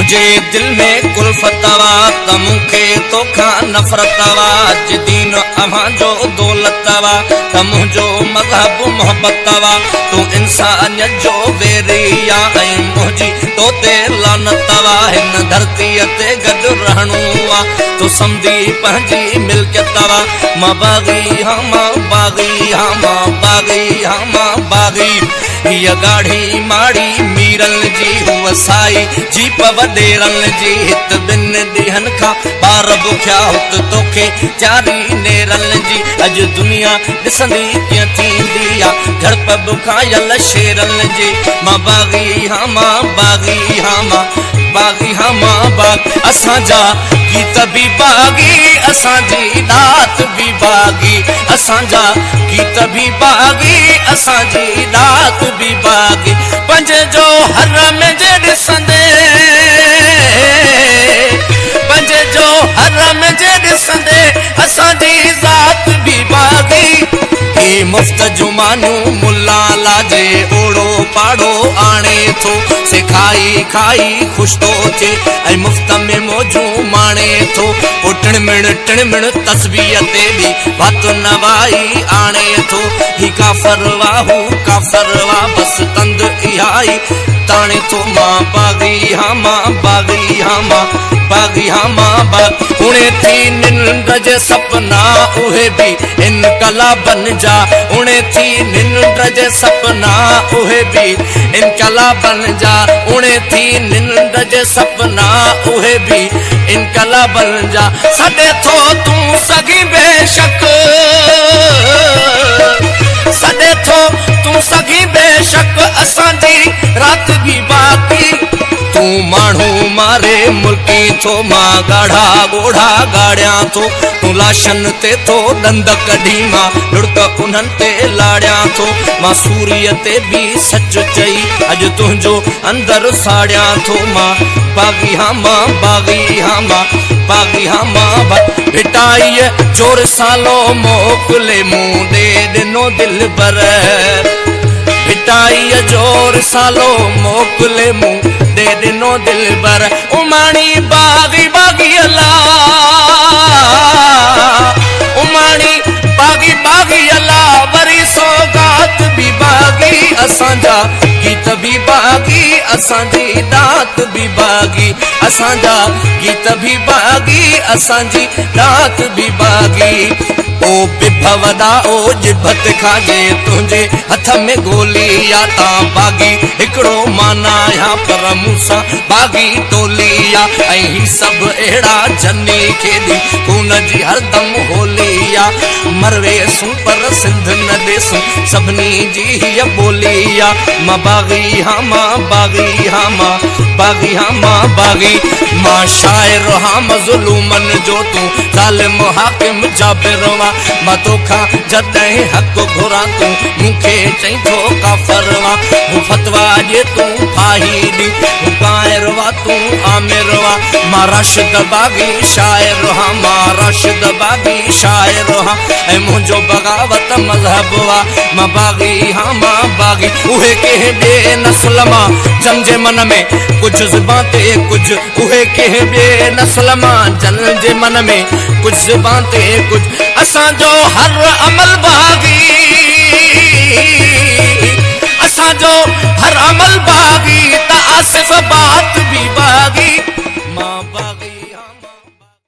جي دل ۾ ڪلفت وا ته مون کي توکان نفرت وا جي دين اوهان جو دولت وا ته منهنجو مذهب محبت وا تون انسانيت جو ويري آ ۽ منهنجي تو تي لعنت وا هن ڌرتيء تي گڏ رهڻو آ تو سمجهي پنهنجي ملڪيت وا مان باغي هان مان باغي هان مان باغي هان مان باغي هيء ڳاڙهي ماڙي ميرن جي، هوء سائي جيپ وڏيرن جي. هت ٻن ڏينهن کان ٻار بکيا، هت توکي تياري نيرن جي. اڄ دنيا ڏسندي ڪيئن ٿيندي آ جهڙپ بکايل شيرن جي. مان باغي هان مان باغي هان مان باغي هان مان باغ. اسان جا گيت به باغي، اسان جي ڏات به باغي. اسان جا گيت به باغي، اسان جي ڏات به باغي. پنهنجي جو هر ۾ جي ڏسندي، پنهنجي جو هر ۾ جي ڏسندي، اسان جي ذات به باغي. هي مفت جون مانيون ملا لاجي اوڙو پاڙو آڻي ٿو، سي کائي کائي خوش ٿو ٿئي ۽ مفت ۾ موجون ماڻي ٿو. پوء ٽڻمڻ ٽڻمڻ تسبيح تي به وات نوائي آڻي ٿو. هي ڪافر وا هو ڪافر وا بس تند اها ئي تاڻي ٿو. مان باغي هان مان باغي هان مان باغي هان مان باغ. اڻي ٿي ننڊ جي سپنا اهي به انقلابن جا. اڻي ٿي ننڊ جي سپنا اهي به انقلابن جا. اڻي ٿي ننڊ جي سپنا اهي به انقلابن جا. سڏي ٿو تون سگهين بيشڪ، سڏي ٿو تون سگهين بيشڪ، اسان جي رات به باقي. تون ماڻهو ماري مرڪين ٿو، مان ڳاڙها ڳوڙها ڳاڙيان ٿو. تون لاشن تي ٿو ڏند ڪڍين، مان لڙڪ انهن تي لاڙيان ٿو. مان سوريء تي به سچ چئي اڄ تنهنجو اندر ساڙيان ٿو. مان باغي هان مان باغي هان مان باغي هان مان باغ. ڀٽائيء جو رسالو موڪلي مون ڏي ڏنو دلبر. ڀٽائيء جو رسالو موڪلي مون ڏي ڏنو دلبر. اماڻي باغي باغي الا، اماڻي باغي باغي الا، وري سوغات به باغي. اسان جا گيت به باغي، اسان جي ڏات به باغي. اسان جا گيت به باغي، اسان جي ڏات به باغي. او بڀ وڏا او ڄڀ تي کاڄي، تنهنجي هٿ ۾ گولي آ. تان باغي هڪڙو مان آهيان، پر مون سان باغي ٽولي آ. ۽ هي سڀ اهڙا جني کيڏي خون جي هردم هولي آ. مرويسون پر سنڌ نه ڏيسون، سڀني جي هيء ٻولي آ. مان باغي هان مان باغي هان مان باغي هان مان باغي. مان شاعر هان مظلومن جو، تون ظالم حاڪم جابر وان. مان توکان جڏهن حق گهران، تون مون کي چئين ٿو ڪافر وان. هو فتويٰ ڏي تون ڦاهي ڏي، هو ڪائر وا تون آمر وان. مان راشد باغي شاعر هان، مان راشد باغي شاعر هان، ۽ منهنجو بغاوت مذهب وا. مان باغي هان مان باغي. اهي ڪنهن ٻئي نسل مان جن جي من ۾ ڪجهه زبان تي ڪجهه. اهي ڪنهن ٻئي نسل مان جن جي من ۾ ڪجهه زبان تي ڪجهه. اسان جو هر عمل باغي، اسان جو هر عمل باغي.